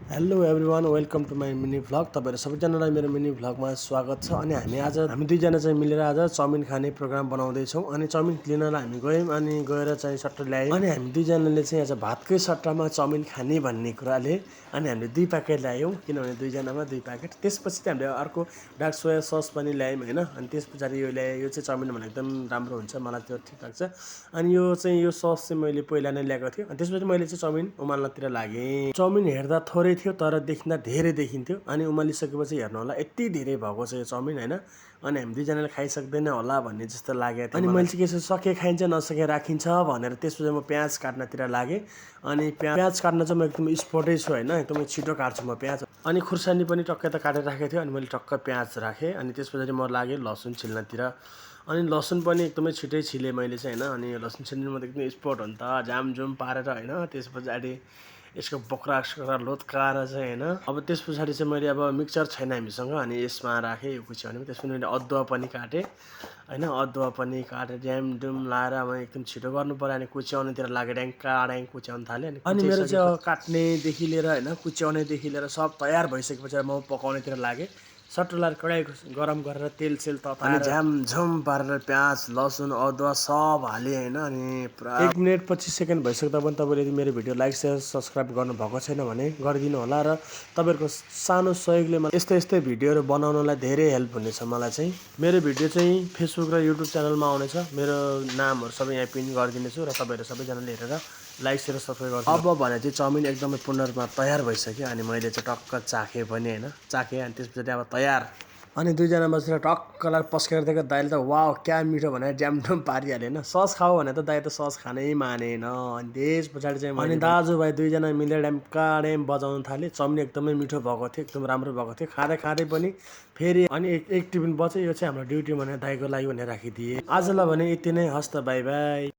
Hello everyone welcome to my mini vlog. तपाईँहरू सबैजनालाई मेरो मिनी भ्लगमा स्वागत छ। अनि हामी दुईजना चाहिँ मिलेर आज चाउमिन खाने प्रोग्राम बनाउँदैछौँ। अनि चाउमिन लिनलाई हामी गयौँ अनि गएर चाहिँ सट्ट ल्यायौँ। अनि हामी दुईजनाले चाहिँ आज भातकै सट्टामा चाउमिन खाने भन्ने कुराले अनि हामीले 2 प्याकेट ल्यायौँ, किनभने दुईजनामा 2 प्याकेट। त्यसपछि चाहिँ हामीले अर्को डार्क सोया सस पनि ल्यायौँ होइन। अनि त्यस पछाडि यो ल्याएँ, यो चाहिँ चाउमिन भनेको एकदम राम्रो हुन्छ, मलाई त्यो ठिक लाग्छ। अनि यो सस चाहिँ मैले पहिला नै ल्याएको थिएँ। अनि त्यसपछि मैले चाहिँ चाउमिन उमाल्नतिर लागेँ। चाउमिन हेर्दा थोरै थियो तर देखिँदा धेरै देखिन्थ्यो। अनि उमालिसकेपछि हेर्नु होला यति धेरै भएको छ यो चाउमिन होइन। अनि हामी दुईजनाले खाइसक्दैन होला भन्ने जस्तो लागेको थियो। अनि मैले चाहिँ के सके खाइन्छ नसके राखिन्छ भनेर त्यसपछि म प्याज काट्नतिर लागेँ। अनि प्याज काट्न चाहिँ म एकदम स्पोर्टै छु होइन, एकदमै छिटो काट्छु म प्याज। अनि खुर्सानी पनि टक्कै त काटेर राखेको थियो। अनि मैले टक्क प्याज राखेँ। अनि त्यस पछाडि म लागेँ लसुन छिल्नतिर। अनि लसुन पनि एकदमै छिटै छिलेँ मैले चाहिँ होइन। अनि लसुन छिल्नुमा त एकदमै स्पोर्ट हो नि त, झामझुम पारेर होइन। त्यस पछाडि यसको बोक्रा लोत्काएर चाहिँ होइन। अब त्यस पछाडि चाहिँ मैले अब मिक्सर छैन हामीसँग, अनि यसमा राखेँ यो कुच्याउनेमा। त्यसपछि मैले अदुवा पनि काटेँ होइन। अदुवा पनि काटेर ड्यामडुम लाएर अब एकदम छिटो गर्नु पऱ्यो। अनि कुच्याउनेतिर लागेँ, ड्याङ कुच्याउनु थालेँ। अनि मेरो चाहिँ काट्नेदेखि लिएर होइन कुच्याउनेदेखि लिएर सब तयार भइसकेपछि म पकाउनेतिर लागेँ। सट्ट लाएर कराही गरम गरेर तेल तताएर झामझुम पारेर प्याज लसुन अदुवा सब हालेँ होइन। अनि पुरा 1 मिनट 25 सेकेन्ड भइसक्दा पनि तपाईँले यदि मेरो भिडियो लाइक सेयर सब्सक्राइब गर्नुभएको छैन भने गरिदिनु होला। र तपाईँहरूको सानो सहयोगले मलाई यस्तै भिडियोहरू बनाउनलाई धेरै हेल्प हुनेछ मलाई चाहिँ। मेरो भिडियो चाहिँ फेसबुक र युट्युब च्यानलमा आउनेछ। मेरो नामहरू सबै यहाँ पिन गरिदिनेछु र तपाईँहरू सबैजनाले हेरेर लाइक सेयर सब्सक्राइब गर्नु। अब भने चाहिँ चाउमिन एकदमै पूर्ण रूपमा तयार भइसक्यो। अनि मैले चाहिँ टक्क चाखेँ पनि होइन, चाखेँ। अनि त्यस पछाडि अब तयार। अनि दुईजना बसेर टक्कलाई पस्केर दिएको दाइले त वाउ क्या मिठो भनेर ड्यामडुम पारिहाल्यो होइन। सस खाऊ भने त दाइ त सस खानै मानेन। अनि त्यस पछाडि चाहिँ अनि दाजुभाइ दुईजना मिलेर ड्याम बजाउन थाले। चाउमिन एकदमै मिठो भएको थियो, एकदम राम्रो भएको थियो। खाँदै पनि फेरि अनि एक टिफिन बच्यो, यो चाहिँ हाम्रो ड्युटी भनेर दाइको लागि भनेर राखिदिएँ। आजलाई भने यति नै, हस् त बाई बाई।